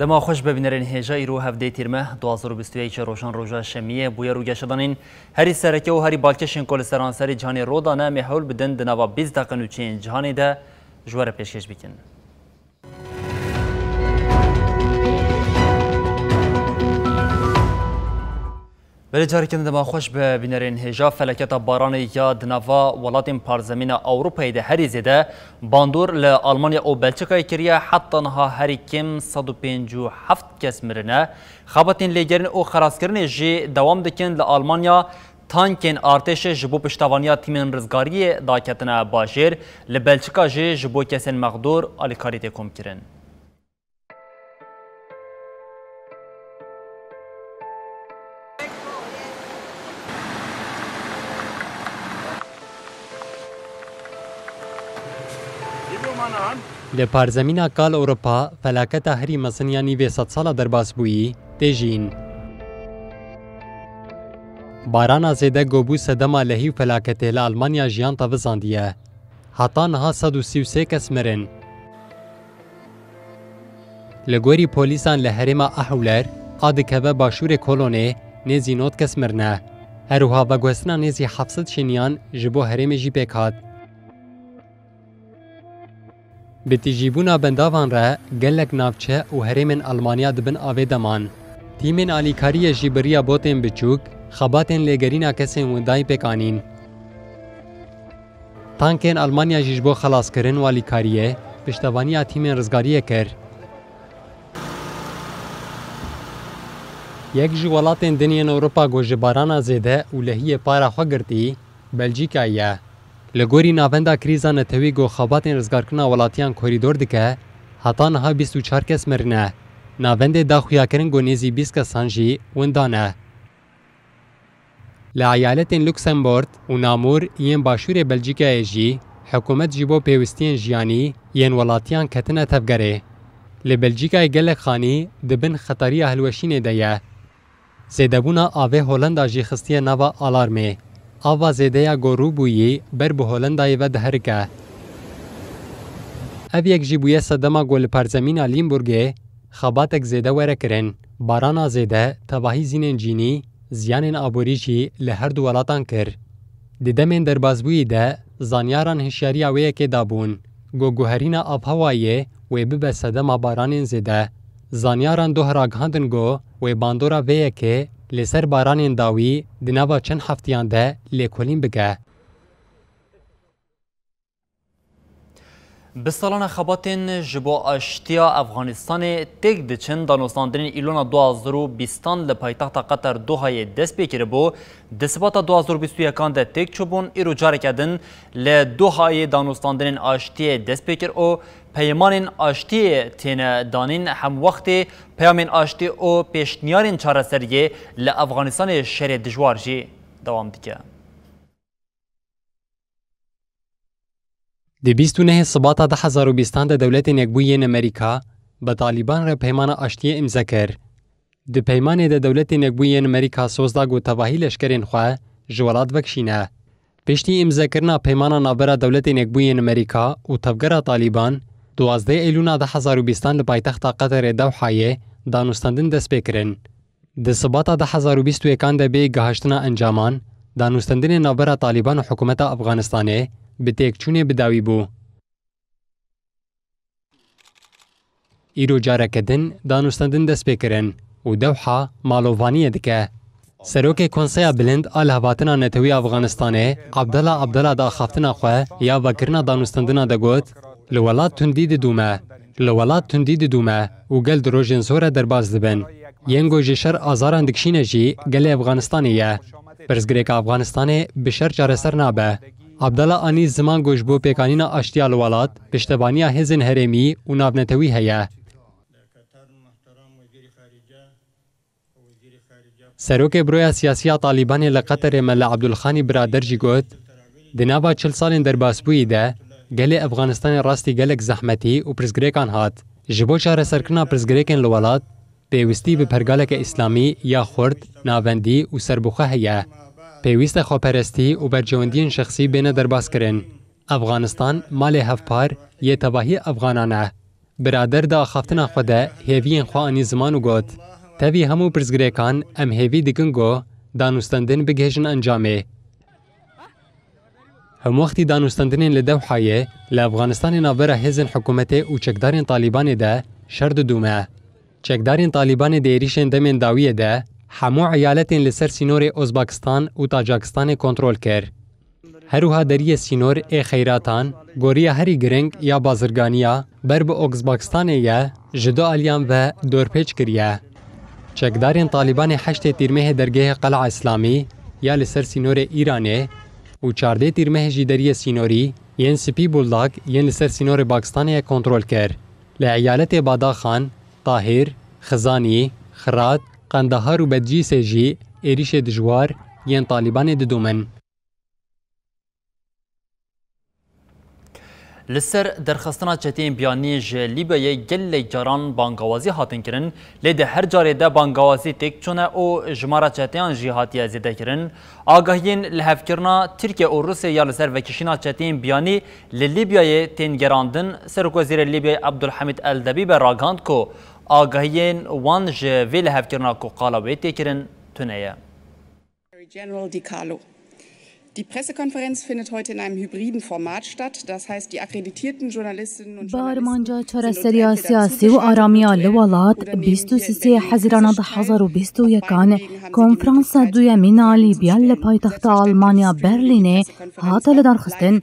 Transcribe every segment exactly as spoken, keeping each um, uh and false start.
Dema xweş be bînerên hêja, îro hevdeyê Tîrmeh du hazar û bîst û yek, rojan roja şemiyê, bûyer û geşedanên herî sereke û herî balkêşên ku li seranserê cîhanê rû dane, em ê hewl bidin di nava bîst deqe nûçeyên cîhanê de ji we re pêşkêş bikin. Belê, careke din dema xweş be bînerên hêja. Felaketa baranê ya di nava welatên parzemîna Ewropayê de herî zêde bandor li Almanya û Belçikayê kiriye. Heta niha herî kêm sed û pêncî û heft kes mirine. Xebatên lêgerîn û xelaskirinê jî dewam dikin. Li Almanya tankên artêşê ji bo piştevaniya tîmên rizgariyê daketine bajêr. Li Belçika jî ji bo kesên mexdûr alîkarî tê komkirin. Li parzemîna kal Ewropa felaketa herî mezin ya nîvê sedsala derbas bûyî tê jîn. Barana zêde ku bû sedema lehî û felaketê li Almanya jiyan tevisandiye. Heta niha sed û sî û sê kes mirin. Li gorî polîsan li herêma Ahewler a dikeve başûrê Kolonê nêzî nod kes mirine. Her wiha veguhestina nêzî heft sed şêniyan ji bo herêmê jî pêk hat. Bi tijîbûna bendavan re gelek navçe û herêmên Almanya di bin avê de man. Tîmên alîkariyê jî bi riya botên biçûk xebatên lêgerîna kesên windayî pêk anîn. Tankên Almanya jî ji bo xelaskirin û alîkariyê piştevaniya tîmên rizgariyê kir. Yek ji welatên din yên Ewropa ku ji barana zêde û lehiyê para xwe girtî, Belçîkayê ye. Li gorî Navenda Krîza Netewî ku xebatên rizgarkirina welatiyan korîdor dike, heta niha bîst û çar kes mirine. Navendê da xuyakirin ku nêzî bîst kesan jî winda ne. Li eyaletên Luksemburg û Namûr yên başûrê Belçîkayê jî hikûmet ji bo pêwistiyên jiyanî yên welatiyan ketine tevgerê. Li Belçîkayê gelek xanî di bin xetariya hilweşînê de ye. Zêdebûna avê Holenda jî xistiye nava alarmê. Ava zêde ya ku rû bûyî ber bi Holendayê ve diherike. Ev yek jî bûye sedema ku li parzemîna Lîmburgê xebatek zêde were kirin. Barana zêde, tevahî zînên cînî, ziyanên aborî jî li her du welatan kir. Di demên derbasbûyî de zanyaran hişyariya wê yekê dabûn, ku guherîna avhewayê wê bibe sedema baranên zêde. Zanyaran doh ragihandin ku wê bandora vê yekê li ser baranên dawî di nava çend heftiyan de lêkolîn bike. Bi salana xebatên ji bo aştiya Efxanistanê têk diçin, danûstandinên Îlona du hazar û bîstan li paytexta Qeter Dohayê dest pê kiribû, di Sibata du hazar û bîst û yekan de têk çûbûn, îro careke din li Dohayê danûstandinên aştiyê dest pê kir û peymanên aştiyê têne danîn, hemwextê peyamên aştî û pêşniyarên çareseriyê li Efxanistanê şerê dijwar jî dewam dike. Di bîst û nehê Sibata du hezar û bîstan de Dewletên Yekbûyî yên Amerîka bi Talîban re peymana aştiyê îmze kir. Di peymanê de Dewletên Yekbûyî yên Amerîka soz da ku tevahî leşkerên xwe ji welat vekişîne. Piştî îmzekirina peymana navbera Dewletên Yekbûyî yên Amerîka û tevgera Talîban, duwazdeh Eylûna du hezar û bîstan li paytexta Qeterê Dewhayê danûstendin dest pê kirin. Di Sibata du hezar û bîst û yekan de bê gihiştina encaman, danûstendinê navbera Talîban û hikûmeta Efxanistanê bi têkçûnê bi dawî bû. Îro careke din danûstendin dest pê kirin û Dewha malovaniyê dike. Serokê Konseya Bilind a Lihevhatina Netewî ya Efxanistanê, Abdala Abdala di axaftina xwe ya vekirina danûstendina de got, Li welat tundî didûme. Li welat tundî didûme û gel di rojên zor re derbas dibin. Yên ku ji şer azaran dikişîne jî gelê Efxanistanê ye. Pirsgirêka Efxanistanê bi şer çareser nabe. Abdala anî ziman ku ji bo pêkanîna aştiya li welat, piştevaniya hêzên herêmî û navnetewî heye. Serokê Buroya Siyasî ya Talîbanê li Qeterê Mela Ebdulxanî Birader jî got, di nava çil salên derbasbûyî de gelê Efxanistanê rastî gelek zehmetî û pirsgirêkan hat. Ji bo çareserkirina pirsgirêkên li welat, pêwîstî bi pergaleke îslamî ya xurt, navendî û serbixwe heye. Pêwîst e xweperestî û berjewendiyên şexsî bêne derbaskirin. Efxanistan malê hevpar yê tevahî Efxanan e. Birader di axaftina xwe de hêviyên xwe anî ziman û got, tevî hemû pirsgirêkan em hêvî dikin ku danûstendin bigihêjin encamê. Hemwextî danûstendinên li Dewhayê li Efxanistanê navbera hêzên hikûmetê û çekdarên Talîbanê de şer didûme. Çekdarên Talîbanê di êrîşên demên dawiyê de hemû eyaletên li ser sînorê Ozbakistan û Tacakistanê kontrol kir. Her wiha deriyê sînor ê Xeyratan, goriya herî giring ya bazirganiya ber bi Ozbakistanê ye, ji du aliyan ve dorpêç kiriye. Çekdarên Talîbanê heştê Tîrmehê dergehê Qel'a Îslamî ya li ser sînorê Îranê û çardê Tîrmehê jî deriyê sînorî yên Spî Buldak yên li ser sînorê Pakistanê ye kontrol kir. Li eyaletê Badaxan, Tahîr, Xizanî, Xirat, Qendahar û Bedcîsê jî êrîşê dijwar yên Talîbanê didûmin. Li ser derxistina çeteyên biyanî ji Lîbyayê gelek caran bangawazî hatin kirin, lê di her carê de bangawazî têk çûne û jimara çeteyan jî hatiye zêdekirin. Agahiyên lihevkirina Tirkiye û Rûsya ya li ser vekişîna çeteyên biyanî li Lîbyayê tên gerandin. Serokwezîrê Lîbyayê Abdulhamid El Debîbe ragihand ku agahiyên wan ji vê lihevkirina ku qala wê tê kirin tune ye. General Di Carlo. Die Pressekonferenz findet heute in einem hybriden Format statt. Das heißt, die akkreditierten Journalistinnen und Bi armanca çareseriya siyasî û aramiya li welat, bîst û sê Hezirana du hezar û bîst û yekan konferansa duyemîn a Lîbya li paytexta Almanya Berlînê hate lidarxistin.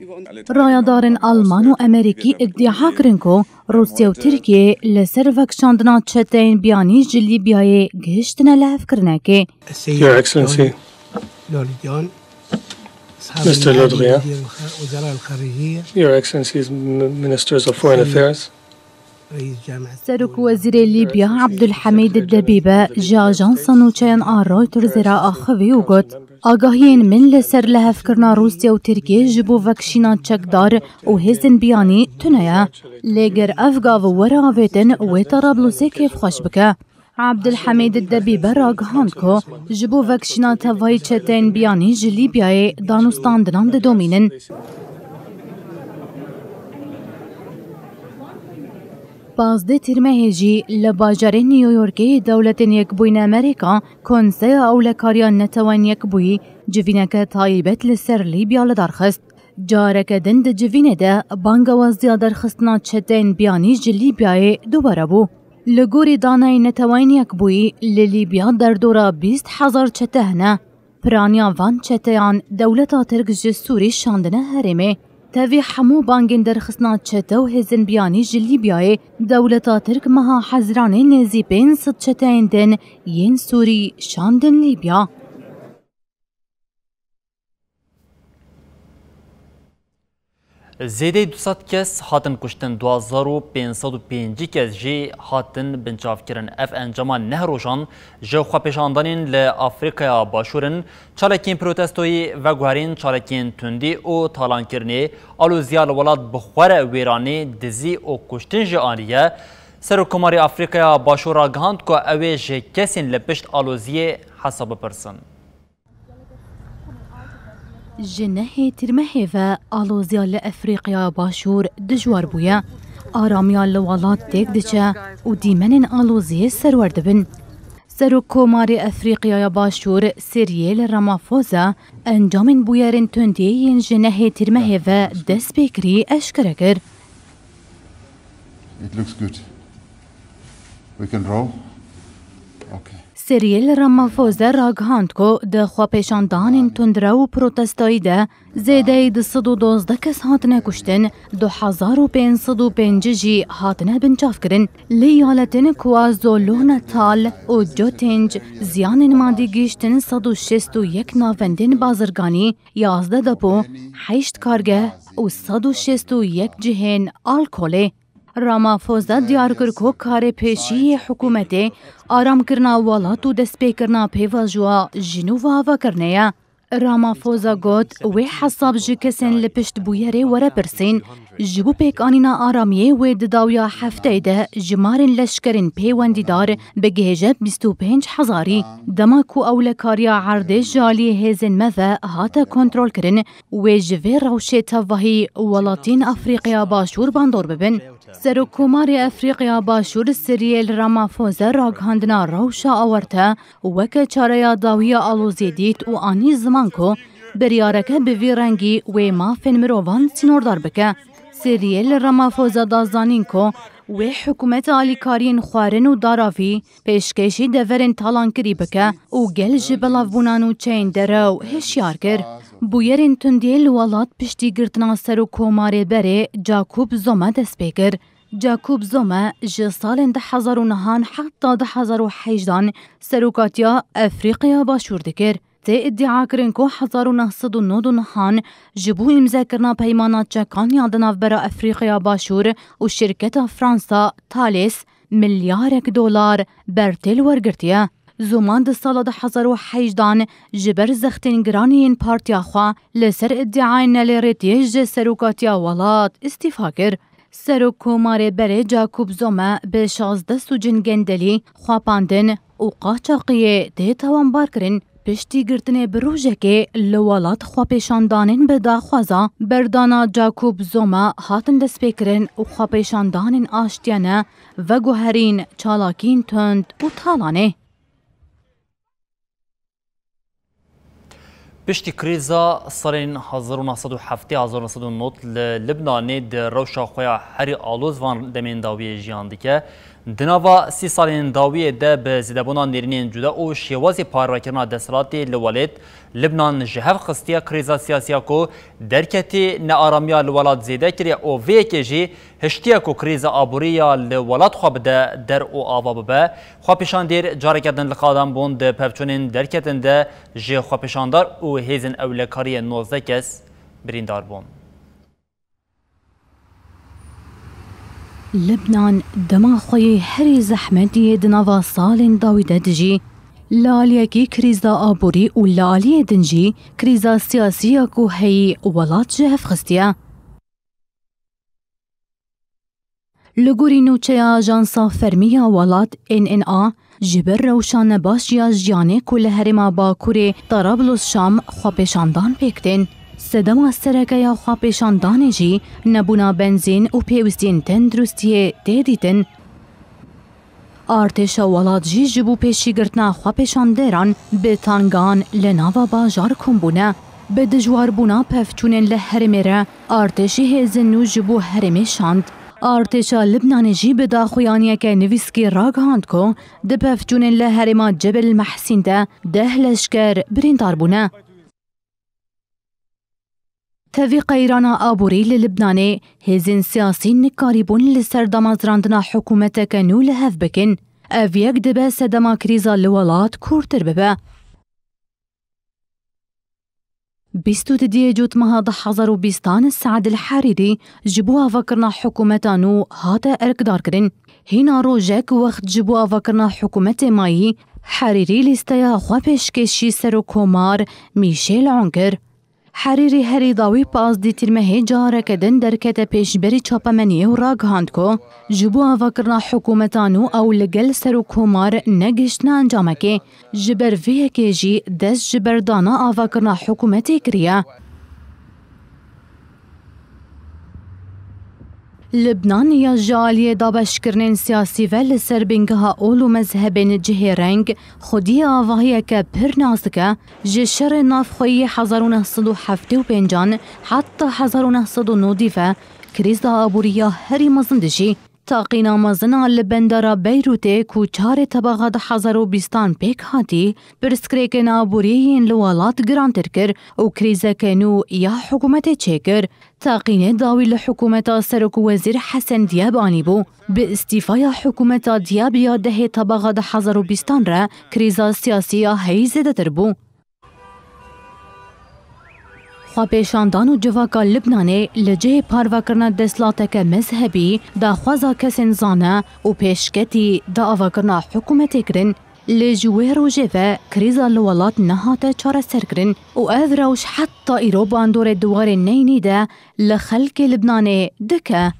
Rayedarên Alman û Amerîkî îdîa kirin ku Rûsya û Tirkiye li ser vekişandina çeteyên biyanî ji Lîbyayê gihiştine lihevkirinekê. Your Excellency, Lodrian, Mister Lodrian, Your Excellencies, M-, Ministers of Foreign Affairs. Serok Wezîrê Lîbya Abdulhamid Debîbe ji ajansa nûçeyan a Reutersê re axivî û got, agahiyên min li ser lihevkirina Rûsya û Tirkiye ji bo vekişîna çekdar û hêzên biyanî tune ye. Lê ger ev gav were avêtin, wê Tarablusê kêfxweş bike. Abdulhamid Debîbe ragihand ku ji bo vekişîna tevayî çeteyên biyanî ji Lîbyayê danûstandinan didomînin. Pazdeh Tîrmehê jî li bajarê New Yorkê yê Dewletên Yekbûyîn Amerîka, Konseya Ewlekariya Neteweyên Yekbûyî civîneke taybet li ser Lîbya li dar xist. Careke din di civînê de bangewaziya derxistina çeteyên biyanî ji Lîbyayê dubare bû. Li gorî daneyên Neteweyên Yekbûyî, li Lîbya derdora bîst hezar çete hene. Piraniya van çeteyan dewleta Tirk ji Sûrî şandine herêmê. Tevî hemû bangên derxistina çete û hêzên biyanî ji Lîbyayê, dewleta Tirk meha Hezîranê nêzî pênc sed çeteyên din yên Sûrî şandin Lîbya. Zêdeyî du sed kes hatin kuştin, du hezar û pênc sed û pêncî kes jî hatin binçavkirin. Ev encama neh rojan ji xwepêşandanên li Afrîkaya Başûr in. Çalakiyên protestoyî veguherîn çalakiyên tundî û talankirinê, aloziya li welat bi xwe re wêranê, dizî û kuştin jî aniye. Serokkomarê Afrîkaya Başûr ragihand ku ew ê ji kesên li pişt aloziyê hesab bipirsin. Ji nehê Tîrmehê ve aloziya li Efrîqya Başûr dijwar bûye. Aramiya li welat têk diçe û dîmenên aloziyê serwer dibin. Serokkomarê Efrîqyaya Başûr Cyril Ramaphosa encamên bûyerên tundê yên ji nehê Tîrmehê ve dest pê kirî eşkere kir. It looks good. We can roll. Okay. Cyril Ramaphosa ragihand ku di xwepêşandanên tundrew û protestoyî de zêdeyî du sed û dozdeh kes hatine kuştin, du hezar û pênc sed û pêncî jî hatine binçavkirin. Li eyaletên KwaZulu Natal û Gauteng ziyanên madî gihiştin sed û şêst û yek navendên bazirganî, yazdeh depo, heşt kargeh û sed û şêst û yek cihên alkolê. Ramaphosa diyar kir ku karê pêşî yê hikûmetê aramkirina welat û destpêkirina pêvajoya ji nû ve avakirinê ye. Ramaphosa got, wê hesab ji kesên li pişt bûyerê were pirsîn. Ji bo pêkanîna aramiyê wê di dawiya hefteyê de jimarên leşkerên pêwendîdar bigihêje bîst û pênc hezarî. Dema ku ewlekariya erdê ji aliyê hêzên me ve hate kontrolkirin, wê ji vê rewşê tevahî welatiyên Afrîqya Başûr bandor bibin. Serokkomarê Afrîqya Başûr Cyril Ramaphosa ragihandina rewşa awarte weke çareya dawiya aloziyê dît û anî ziman ku biryareke bi vî rengî wê mafên mirovan sînordar bike. Cyril Ramaphosa da zanîn ku wê hikûmeta alîkariyên xwarin û daravî, pêşkêşî deverên talankirî bike û gel ji belavbûna nûçeyên derew hişyar kir. Bûyerên tundiyê li welat piştî girtina serokkomarê berê Jacob Zuma dest pê kir. Jacob Zuma ji salên du hezar û nehan heta du hezar û hejdan serokatiya Efrîqya Başûr dikir. Tê îdiakirin ku hezar û neh sed û nod û nehan ji bo îmzekirina peymana çekan ya di navbera Efrîqya Başûr û şirketa Fransa Thales milyarek dolar bertêl wergirtiye. Zuma di sala du hezar û hejdan ji ber zextên giran yên partiya xwe li ser îdiayên nelêrêtiyê ji serokatiya welat îstîfa kir. Serokkomarê berê Jacob Zuma bi şazdeh sûcên gendelî, xwepandin û qaçaxiyê tê tawanbarkirin. Piştî girtinê bi rojekê li welat xwepêşandanên bi daxwaza berdana Jacob Zuma hatin destpêkirin û xwepêşandanên aştiyane veguherîn çalakiyên tund û talanê. Piştî krîza salên hezar û neh sed û heftê hezar û neh sed û nod li Libnanê di rewşa xwe ya herî aloz van demên dawiyê jiyan dike. Di nava sî salên dawiyê de bi zêdebûna nêrînên cuda û şêwazê parvekirina desthilatê li welêt, Libnan ji hev xistiye krîza siyasiya ku derketî nearamiya li welat zêde kiriye û vê yekê jî hiştiye ku krîza aborî ya li welat xwe bide der û ava bibe. Xwepêşandêr careke din li qadan bûn di pevçûnên derketin de ji xwepêşandar û hêzên ewlekariyê nozdeh kes birîndar bûn. Libnan dema xwe yê herî zehmetî yê di nava salên dawî de dijî. Li aliyekî krîza aborî û li aliyê din jî krîza siyasî ya ku heyî welat ji hev xistiye. Li gorî nûçeya Ajansa Fermî ya Welat, N N A, ji ber rewşa nebaş ya jiyanê ku li herêma Bakurê Tarablos Şam xwepêşandan pêk tên. Sedema sereke ya xwepêşandanê jî nebûna benzîn û pêwistiyên tenduristiyê tê dîtin. Artêşa welat jî ji bo pêşîgirtina xwepêşandêran bi tangan li nava bajar kom bûne. Bi dijwarbûna pevçûnên li herêmê re artêşî hêzên nû ji bo herêmê şand. Artêşa Libnanê jî bi daxuyaniyeke nivîskî ragihand ku di pevçûnên li herêma Cebel Mehsîn de deh leşker birîndar bûne. Tevî qeyrana aborî li Libnanê, hêzên siyasî nikarîbûn li ser damezrandina hikûmeteke nû li hev bikin. Ev yek dibe sedema krîza li welat kûrtir bibe. Bîst û didiyê Cotmeha du hezar û bîstan Saad El Herîrî ji bo avakirina hikûmeta nû hate erkdarkirin. Hîna rojek wext ji bo avakirina hikûmetê mayî, Herîrî lîsteya xwe pêşkêşî serokkomar Michel Aoun kir. Herîrî herî dawî pazdî tîrmehê careke din derkete pêşberî çapemeniyê û ragihand ku ji bo avakirina hikûmeta nû ew li gel serokkomar negihiştine encamekê. Ji ber vê yekê jî dest ji berdana avakirina hikûmetê kiriye. Libnan ya ji aliyê dabeşkirinên siyasî ve li ser bingeha ol û mezhebên cihêreng, xwediyê avahiyeke pir nas dike, ji şerê navxweyî hezar û neh sed û heftê û pêncan heta hezar û neh sed û nodî ve krîza aborî ya herî mezin dijî. Taqîna mezin a li bendara Beyrûtê ku çarê tebaxa du hezar û bîstan pêk hatî, pirsgirêkên aborî yên li welat girantir kir û krîzeke nû ya hikûmetê çêkir. Taqînê dawî li hikûmeta serokwezîr Hesen Diyab anîbû. Bi îstîfaya hikûmeta Diyab ya dehê tebaxa du hezar û bîstan re krîza siyasî ya heyî zêdetir bû. Xwepêşandan û civaka Libnanê li cihê parvekirina desthilateke mezhebî daxwaza kesên zane û pêşketî da avakirina hikûmetê kirin, lê ji wê rojê ve krîza li welat nehate çareserkirin û ev rewş heta îro bandorê di warê neynî de li xelkê Libnanê dike.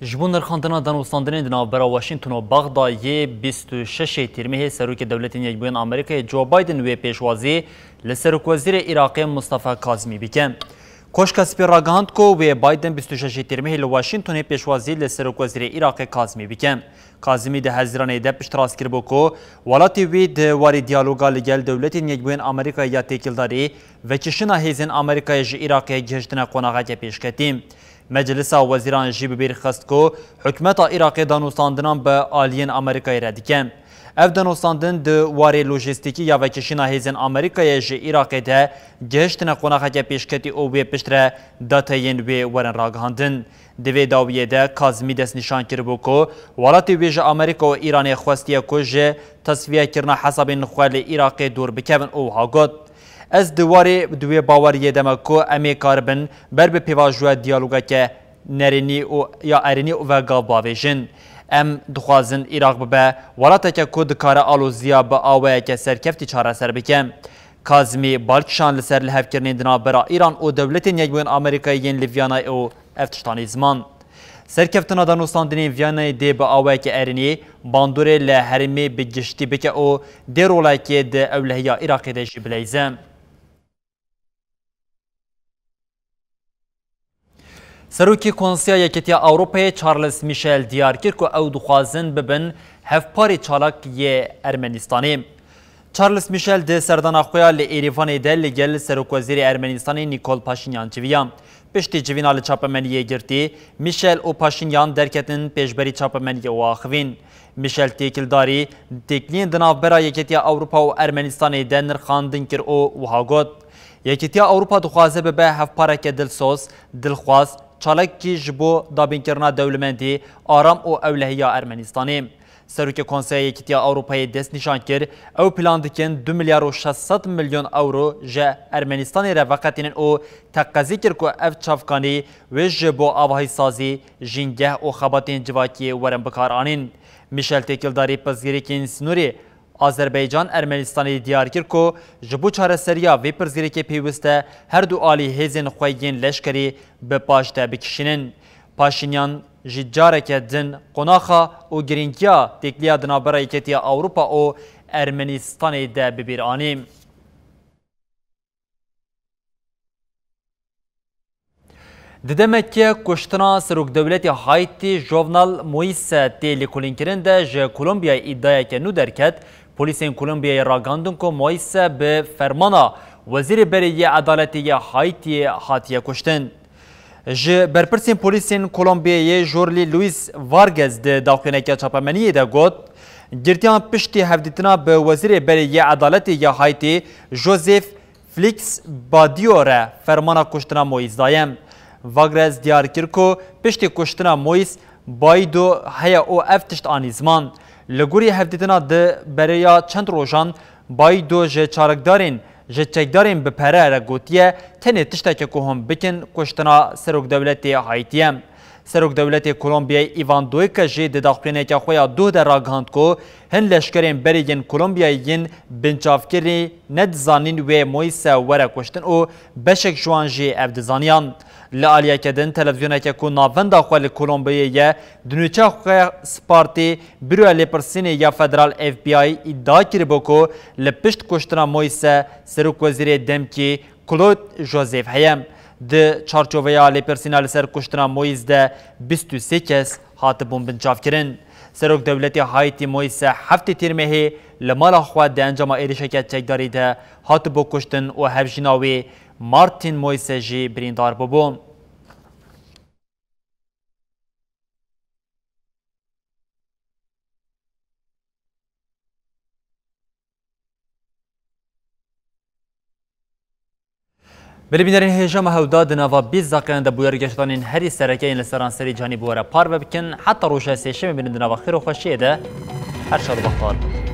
Ji bo nirxandina danûstandinên di navbera Washington û Bexdayê bîst û şeş Tîrmehê Serokê Dewletên Yekbûyên Amerîkayê Joe Biden wê pêşwazî li Serokwezîrê Iraqê Mustafa Kazimî bike. Koşka Spî ragihand ku wê Biden bîst û şeş Tîrmehê li Washingtonê pêşwazî li Serokwezîrê Iraqê Kazimî bike. Kazimî di Hezîranê de piştrast kiribû ku welatê wî di warê diyaloga li gel Dewletên Yekbûyên Amerîkayê ya têkildarî vekişîna hêzên Amerîkayê ji Iraqê gihiştine qonaxeke pêşketî. Meclisa Wezîran jî bi bîr xist ku hikûmeta Iraqê danûstandinan bi aliyên Amerîkayê re dike. Ev danûstandin di warê lojîstîkî ya vekişîna hêzên Amerîkayê ji Iraqê de gihiştine qonaxeke pêşketî û wê piştre dateyên wê werin ragihandin. Di vê dawiyê de Kazimî destnîşan kiribû ku welatê wê ji Amerîka û Îranê xwestiye ku ji tesfiyekirina hesabên xwe li Iraqê dûr bikevin û wiha got, Ez di warê, di wê baweriyê de me ku em ê karibin ber bi pêvajoya diyalogeke nerênî û ya erênî ve gav bavêjin. Em dixwazin Iraq bibe welateke ku dikare aloziya bi awayeke serkeftî çareser bike. Kazimî bal kişand li ser lihevkirinên di navbera Îran û Dewletên Yekbûyên Amerîkayê yên li Vîyanayê û ev tiştanî ziman. Serkeftina danûstandinên Vîyanayê dê bi awayeke erênî bandorê li herêmê bi giştî bike û dê rolekê di ewlehiya Iraqê de jî bileyze. Serokê Konseya Yekîtiya Ewropayê Charles Michel diyar kir ku ew dixwazin bibin hevparê çalak yê Ermenistanê. Charles Michel di serdana xwe ya li Êrîvanê de li gel Serokwezîrê Ermenistanê Nikol Paşinyan civiya. Piştî civîna li çapemeniyê girtî, Michel û Paşinyan derketin pêşberî çapemeniyê û axivîn. Michel têkildarî têkiliyên di navbera Yekîtiya Ewropa û Ermenistanê de nirxandin kir û wiha got, Yekîtiya Ewropa dixwaze bibe hevpareke dilsoz, dilxwaz, çalakî ji bo dabînkirina dewlemendî, aram û ewlehiya Ermenistanê. Serokê Konseya Yekîtiya Ewropayê destnîşan kir, ew plan dikin du milyar û şeş sed milyon ewro ji Ermenistanê re veqetînin û teqezî kir ku ev çavkanî wê ji bo avahîsazî, jîngeh û xebatên civakî werin bikaranîn. Michel têkildarî pirsgirêkên sînorê Azerbaycan-Ermenistanê diyar kir ku ji bo çareseriya vê pirsgirêkê pêwist e her du alî hêzên xwe yên leşkerî bi paş de bikişînin. Paşinyan jî careke din qonaxa û girîngiya têkiliya di navbera Yekîtiya Ewropa û Ermenistanê de bi bîr anî. Di demeke kuştina Serokwezîrê Haîtî Jovenel Moïse tê lêkolînkirin de ji Kolombiyayê îdiayeke nû derket, polîsên Kolombiyayê ragandin ku Moïse bi fermana Wezîrê Berê yê Edaletê yê Haîtiyê hatiye kuştin. Ji berpirsên polîsên Kolombiyeyê Jorli Luis Vargas di daxuyaneke çapemeniyê de got, Girtiyan piştî hevdîtina bi Wezîrê Berê yê Edaletê ya Haîtî Joseph Felix Badio re fermana kuştina Moîs daye. Vargas diyar kir ku piştî kuştina Moîs Baîdo heye û ev tişt anî ziman. Li gorî hevdîtina di bereya çend rojan Baîdo ji çarekdarên, ji çekdarên bi pere re gotiye, tenê tişteke ku hûn bikin kuştina serokdewletê Haîtî ye. Serokdewletê Kolombiyayê Ivan Duque jî di daxuyaneke xwe ya doh de ragihand ku hin leşkerên berê yên Kolombiyayê yên binçavkirî nedizanîn wê Moîse were kuştin û beşek ji wan jî ev dizaniyan. Li aliyeke din, televizyoneke ku navenda xwe li Kolombiyê ye, di nûçeya xwe spartî Büroya Lêpirsînê ya Federal F B I îdia kiribû ku li pişt kuştina Moîse Serokwezîrê demkî Claude Joseph heye. Di çarçoveya lêpirsîna li ser kuştina Moîse de bîst û sê kes hatibûn binçavkirin. Serokdewletê Haîtî Moîse heftê Tîrmehê li mala xwe di encama êrişeke çekdarî de hatibû kuştin û hevjîna wê Martin Moîse jî birîndar bûbû. Belê bînerên hêja me hewda di nava bîst deqeyan de bûyer geştanên herî sereke yên li seranserî cîhanî bi we re parve bikin. Heta roja sêşemê bînin di nava xêr û xweşiyê de. Her şad û bextewar bin.